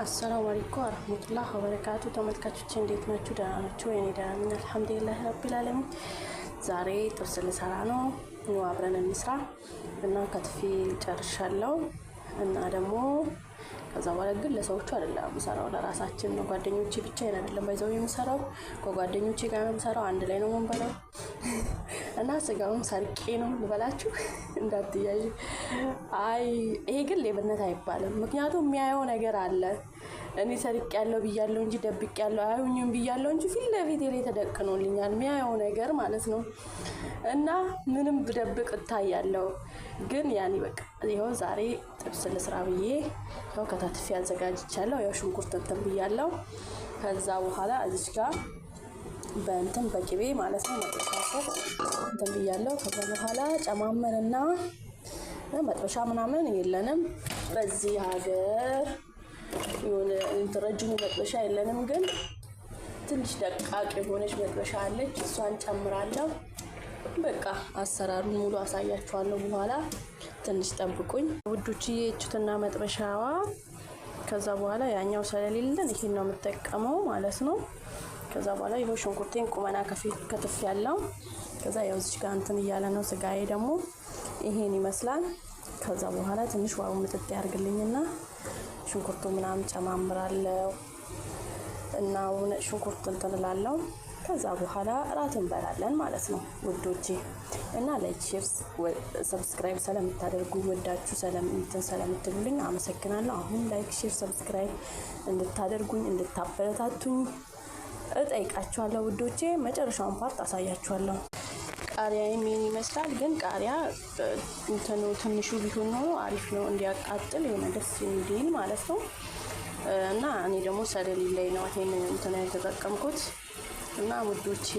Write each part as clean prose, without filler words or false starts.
አሰላሙ አለይኩም ወረህመቱላህ ወበረካቱ። ተመልካቾች እንዴት ናችሁ? ደህና ናችሁ? እኔ ደህና ነኝ አልሐምዱሊላህ ረቢል ዓለሚን። ዛሬ ጥብስ ልሰራ ነው። ኑ አብረን እንስራ እና ከትፌ ጨርሻለሁ እና ደግሞ ከዛ በኋላ ግን ለሰዎቹ አይደለም የምሰራው፣ ለራሳችን ነው። ጓደኞቼ ብቻዬን አይደለም ባይዘው የምሰራው፣ ከጓደኞቼ ጋር ነው የምሰራው። አንድ ላይ ነው የምንበላው እና ስጋውን ሰርቄ ነው ልበላችሁ እንዳትያዥ። አይ ይሄ ግን ሌብነት አይባልም፣ ምክንያቱም የሚያየው ነገር አለ። እኔ ሰርቅ ያለው ብያለው እንጂ ደብቅ ያለው አያዩኝም ብያለው እንጂ ፊት ለፊቴ ላይ ተደቅኖልኛል የሚያየው ነገር ማለት ነው። እና ምንም ብደብቅ እታያለሁ። ግን ያኔ በቃ ይኸው ዛሬ ጥብስ ልስራ ብዬ ይኸው ከታትፌ አዘጋጅቻለሁ። ያው ሽንኩርት እንትን ብያለሁ። ከዛ በኋላ እዚች ጋር በእንትን በቅቤ ማለት ነው መጥበሻ እንትን ብያለሁ። ከዛ በኋላ ጨማመርና መጥበሻ ምናምን የለንም በዚህ ሀገር፣ የሆነ ረጅሙ መጥበሻ የለንም፣ ግን ትንሽ ደቃቅ የሆነች መጥበሻ አለች። እሷን ጨምራለሁ። በቃ አሰራሩን ሙሉ አሳያችኋለሁ በኋላ፣ ትንሽ ጠብቁኝ ውዶችዬ። እቹትና መጥበሻዋ ከዛ በኋላ ያኛው ስለሌለን ይሄን ነው የምጠቀመው ማለት ነው። ከዛ በኋላ ይኸው ሽንኩርቴን ቁመና ከትፍ ያለው፣ ከዛ ያው እዚች ጋር እንትን እያለ ነው። ስጋዬ ደግሞ ይሄን ይመስላል። ከዛ በኋላ ትንሽ ዋው ምጥጥ ያርግልኝና ሽንኩርቱ ምናምን ጨማምራለሁ እና ሽንኩርት እንትን እላለሁ። ከዛ በኋላ እራት እንበላለን ማለት ነው ውዶቼ። እና like፣ share፣ subscribe ስለምታደርጉ፣ ወዳችሁ ስለምንትን ስለምትሉልኝ አመሰግናለሁ። አሁን like፣ share፣ subscribe እንድታደርጉኝ እንድታበረታቱኝ እጠይቃችኋለሁ ውዶቼ። መጨረሻውን part አሳያችኋለሁ። ቃሪያ ይሄን ይመስላል። ግን ቃሪያ እንትኑ ትንሹ ቢሆን ኖሮ አሪፍ ነው፣ እንዲያቃጥል የሆነ ደስ እንዲል ማለት ነው። እና እኔ ደግሞ ስለሌለኝ ነው ይሄን እንትን የተጠቀምኩት። እና ውዶቼ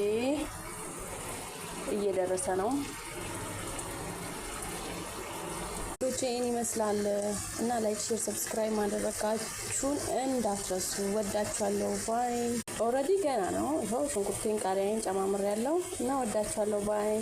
እየደረሰ ነው። ውዶቼ ይሄን ይመስላል እና like፣ share፣ subscribe ማድረጋችሁን እንዳትረሱ። ወዳችኋለሁ። Bye። Already ገና ነው። ይኸው ሽንኩርቴን ቃሪያዬን ጨማምሬያለሁ እና ወዳችኋለሁ። Bye።